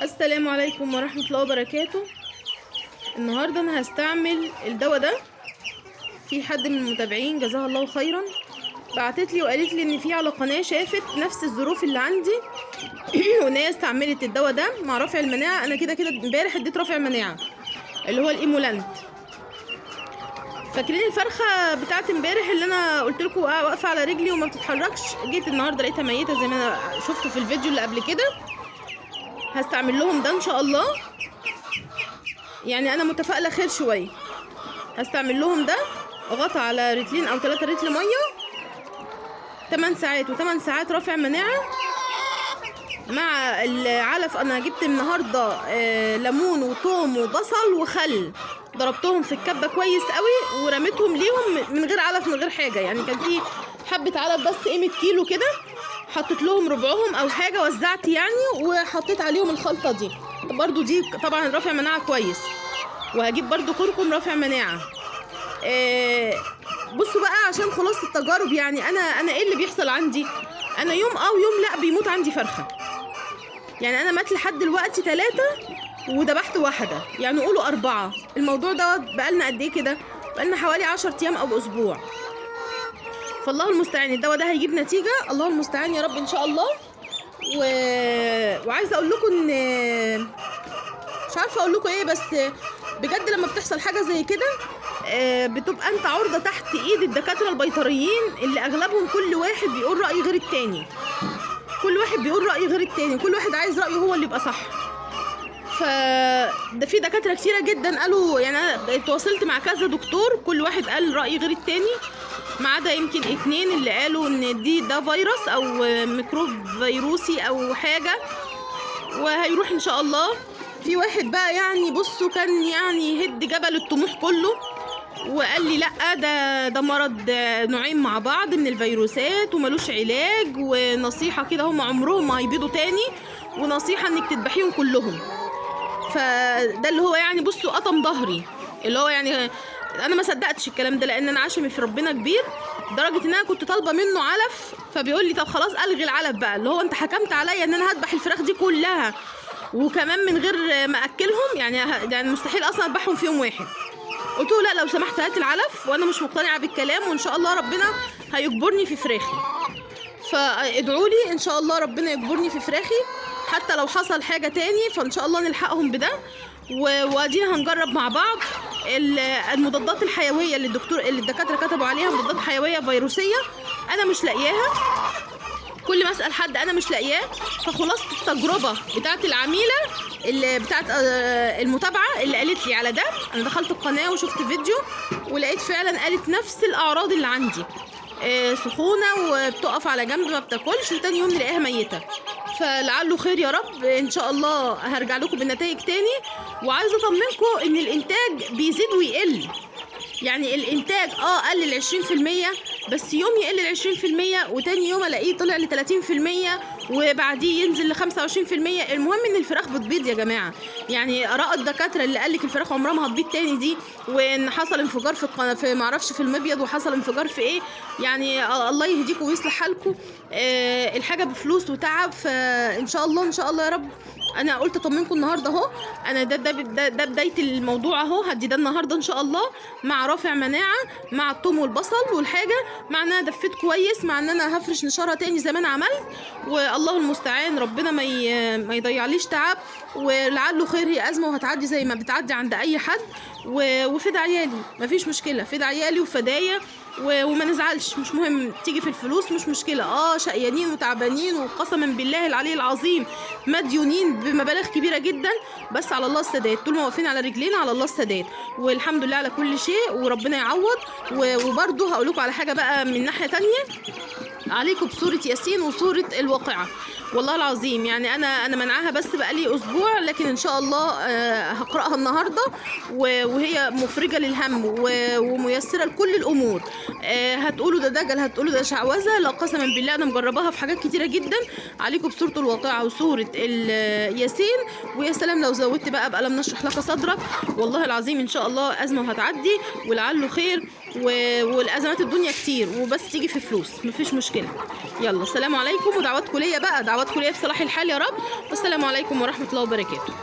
السلام عليكم ورحمة الله وبركاته. النهاردة انا هستعمل الدواء ده. في حد من المتابعين جزاها الله خيرا بعتت لي وقالت لي ان في على قناة شافت نفس الظروف اللي عندي وان هي استعملت الدواء ده مع رافع المناعة. انا كده كده امبارح اديت رافع مناعة اللي هو الايمولاند. فاكرين الفرخة بتاعت امبارح اللي انا قلت لكم واقفة على رجلي وما بتتحركش؟ جيت النهارده لقيتها ميتة زي ما انا شفته في الفيديو اللي قبل كده. هستعمل لهم ده ان شاء الله، يعني انا متفائلة خير شوية. هستعمل لهم ده غطا على رتلين او 3 رتل مية، 8 ساعات و8 ساعات رافع مناعة مع العلف. انا جبت النهارده ليمون وثوم وبصل وخل، ضربتهم في الكبه كويس قوي ورميتهم ليهم من غير علف من غير حاجة. يعني كان في حبه علف بس قيمة كيلو كده، حطيت لهم ربعهم او حاجة، وزعت يعني، وحطيت عليهم الخلطة دي برضو. دي طبعا رافع مناعة كويس. وهجيب برضو كركم رافع مناعة. بصوا بقى عشان خلاصه التجارب، يعني انا ايه اللي بيحصل عندي؟ انا يوم او يوم لا بيموت عندي فرخة. يعني انا مات لحد دلوقتي 3 وذبحت واحدة، يعني قولوا 4. الموضوع ده بقالنا قد ايه كده؟ بقالنا حوالي 10 ايام او اسبوع. فالله المستعان، الدواء ده هيجيب نتيجة، الله المستعان يا رب ان شاء الله. وعايزه اقول لكم ان مش عارفه اقول لكم ايه، بس بجد لما بتحصل حاجة زي كده بتبقى انت عرضه تحت ايد الدكاترة البيطريين اللي اغلبهم كل واحد بيقول راي غير التاني، كل واحد بيقول راي غير التاني، كل واحد عايز رايه هو اللي يبقى صح. فده في دكاترة كتيرة جدا قالوا، يعني انا اتواصلت مع كذا دكتور، كل واحد قال راي غير التاني، ما عدا يمكن 2 اللي قالوا ان ده فيروس او ميكروب فيروسي او حاجة وهيروح ان شاء الله. في واحد بقى يعني بصوا كان يعني يهد جبل الطموح كله وقال لي لا ده مرض نوعين مع بعض من الفيروسات وملوش علاج، ونصيحة كده هم عمرهم ما هيبيضوا تاني، ونصيحة انك تذبحيهم كلهم. فده اللي هو يعني بصوا قطم ظهري، اللي هو يعني انا ما صدقتش الكلام ده لان انا عشمي في ربنا كبير، لدرجة ان انا كنت طالبه منه علف فبيقول لي طب خلاص الغي العلف بقى، اللي هو انت حكمت عليا ان انا هذبح الفراخ دي كلها وكمان من غير ما اكلهم، يعني مستحيل اصلا اذبحهم في يوم واحد. قلت له لا لو سمحت هات العلف، وانا مش مقتنعة بالكلام، وان شاء الله ربنا هيجبرني في فراخي. فادعوا لي ان شاء الله ربنا يجبرني في فراخي، حتى لو حصل حاجة تاني فان شاء الله نلحقهم بده. وادينا هنجرب مع بعض المضادات الحيوية اللي اللي الدكاترة كتبوا عليها، مضادات حيوية فيروسيه، انا مش لاقياها، كل ما اسال حد انا مش لاقياه. فخلاصه التجربة بتاعه العميله اللي بتاعه المتابعة اللي قالت لي على ده، انا دخلت القناة وشفت فيديو ولقيت فعلا قالت نفس الاعراض اللي عندي، سخونة وبتقف على جنب ما بتاكلش، وتاني يوم نلاقيها ميته. فلعله خير يا رب ان شاء الله، هرجع لكم بالنتائج تاني. وعايزه اطمنكم ان الانتاج بيزيد ويقل، يعني الانتاج قل ل 20%، بس يوم يقل ل 20% وتاني يوم الاقيه طلع ل 30% وبعديه ينزل ل 25%. المهم ان الفراخ بتبيض يا جماعة. يعني اراء الدكاترة اللي قال لك الفراخ عمرها ما هتبيض تاني دي، وان حصل انفجار في القناة في معرفش في المبيض وحصل انفجار في ايه، يعني الله يهديكم ويصلح حالكم. الحاجة بفلوس وتعب، فان شاء الله ان شاء الله يا رب. انا قلت اطمنكم النهارده اهو، انا ده ده ده, ده بداية الموضوع اهو، هدي ده النهارده ان شاء الله مع رافع مناعة مع الثوم والبصل والحاجة، مع ان انا دفيت كويس، مع ان انا هفرش نشاره تاني زي ما انا عملت، والله المستعان، ربنا ما يضيعليش تعب، ولعله خير. هي ازمة وهتعدي زي ما بتعدي عند اي حد، وفدا عيالي مفيش مشكلة، فدا عيالي وفدايا، وما نزعلش، مش مهم تيجي في الفلوس مش مشكلة. شقيانين وتعبانين وقسما بالله العلي العظيم مديونين بمبالغ كبيرة جدا، بس على الله السداد، طول ما واقفين على رجلينا على الله السداد، والحمد لله على كل شيء، وربنا يعوض. وبرده هقول لكم على حاجة بقى من ناحية تانية، عليكم بسورة ياسين وسورة الواقعة، والله العظيم يعني انا منعاها بس بقالي اسبوع، لكن ان شاء الله هقراها النهارده، وهي مفرجه للهم وميسره لكل الامور. هتقولوا ده دجل، هتقولوا ده شعوذه، لا قسما بالله انا مجرباها في حاجات كتيرة جدا. عليكم بسورة الواقعة وسورة ياسين، ويا سلام لو زودت بقى بألم نشرح لك صدرك. والله العظيم ان شاء الله ازمة وهتعدي ولعله خير، والازمات الدنيا كتير، وبس تيجي في فلوس مفيش مشكلة. يلا السلام عليكم، ودعواتكم ليا بقى، دعواتكم ليا بصلاح الحال يا رب. والسلام عليكم ورحمة الله وبركاته.